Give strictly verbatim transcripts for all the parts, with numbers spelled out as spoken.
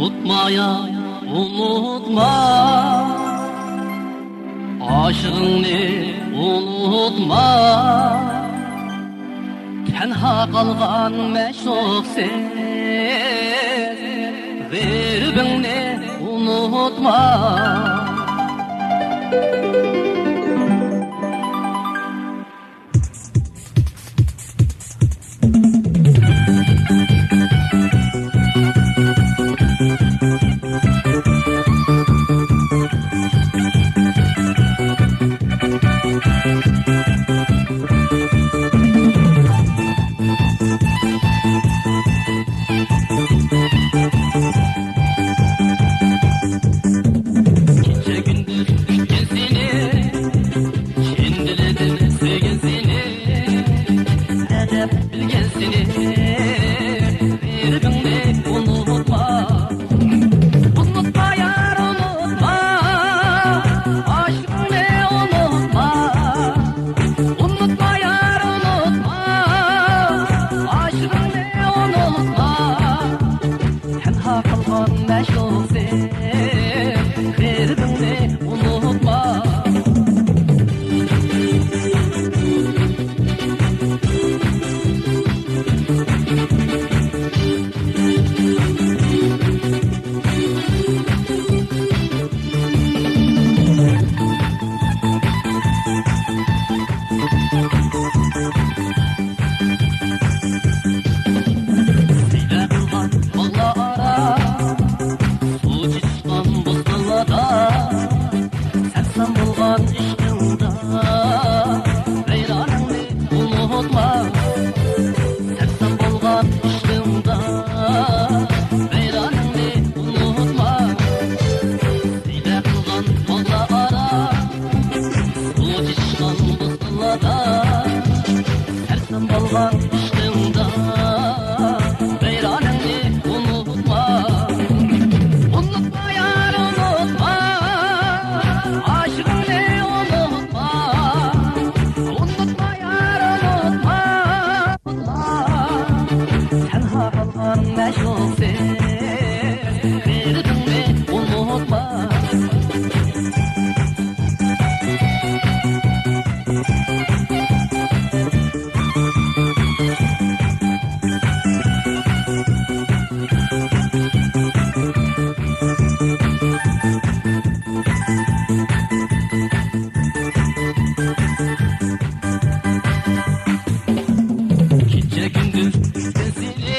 ئۇنتۇما يا، ئۇنتۇما، ئاشىقىڭنى ئۇنتۇما. تەنھا قالغان مەشۇقسىز غېرىبىڭنى ئۇنتۇما. كېچە كۈندۈز كۈتكەن سېنى، چىن دىلىدىن سۆيگەن سېنى، ئەدەپ بىلگەن سېنى، غېرىبىڭنى ئۇنتۇما. ئۇنتۇما يار، ئۇنتۇما، ئاشىقىڭنى ئۇنتۇما. ئۇنتۇما يار، ئۇنتۇما، ئاشىقىڭنى ئۇنتۇما. تەنھا قالغان مەشۇقسىز غېرىبىڭنى ئۇنتۇما. سەرسان بولغان ئىشقىڭدا، ۋەيرانىڭنى ئۇنتۇما. سەرسان بولغان ئىشقىڭدا، ۋەيرانىڭنى ئۇنتۇما. سەيلە قىلغان باغلار ئارا، سۇ چىچىشقان بوستانلاردا، سەرسان بولغان ئىشقىڭدا، ۋەيرانىڭنى ئۇنتۇما. ئۇنتۇما يار، ئۇنتۇما، ئاشىقىڭنى ئۇنتۇما. ئۇنتۇما يار، ئۇنتۇما. تەنھا قالغان مەشۇقسىز، غېرىبىڭنى ئۇنتۇما. كېچە كۈندۈز كۈتكەن سېنى،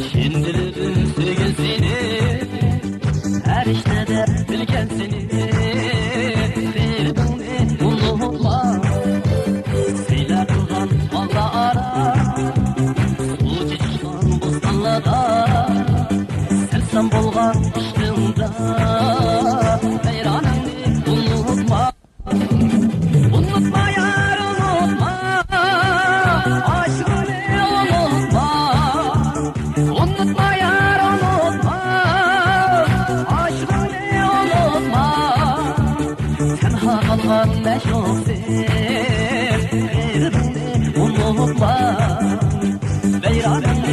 چىن دىلىدىن سۆيگەن سېنى، پەرىشتە دەپ بىلگەن سېنى، غېرىبىڭنى ئۇنتۇما. سەيلە قىلغان باغلار ئارا، سۇ چىچىشقان بوستانلاردا، سەرسان بولغان ئىشقىڭدا، ۋەيرانىڭنى ئۇنتۇما. ئۇنتۇما يار، ئۇنتۇما، ئاشىقىڭنى ئۇنتۇما. ئۇنتۇما يار، ئۇنتۇما، ئاشىقىڭنى ئۇنتۇما. تەنھا قالغان مەشۇقسىز، غېرىبىڭنى ئۇنتۇما. ۋەيرانىڭ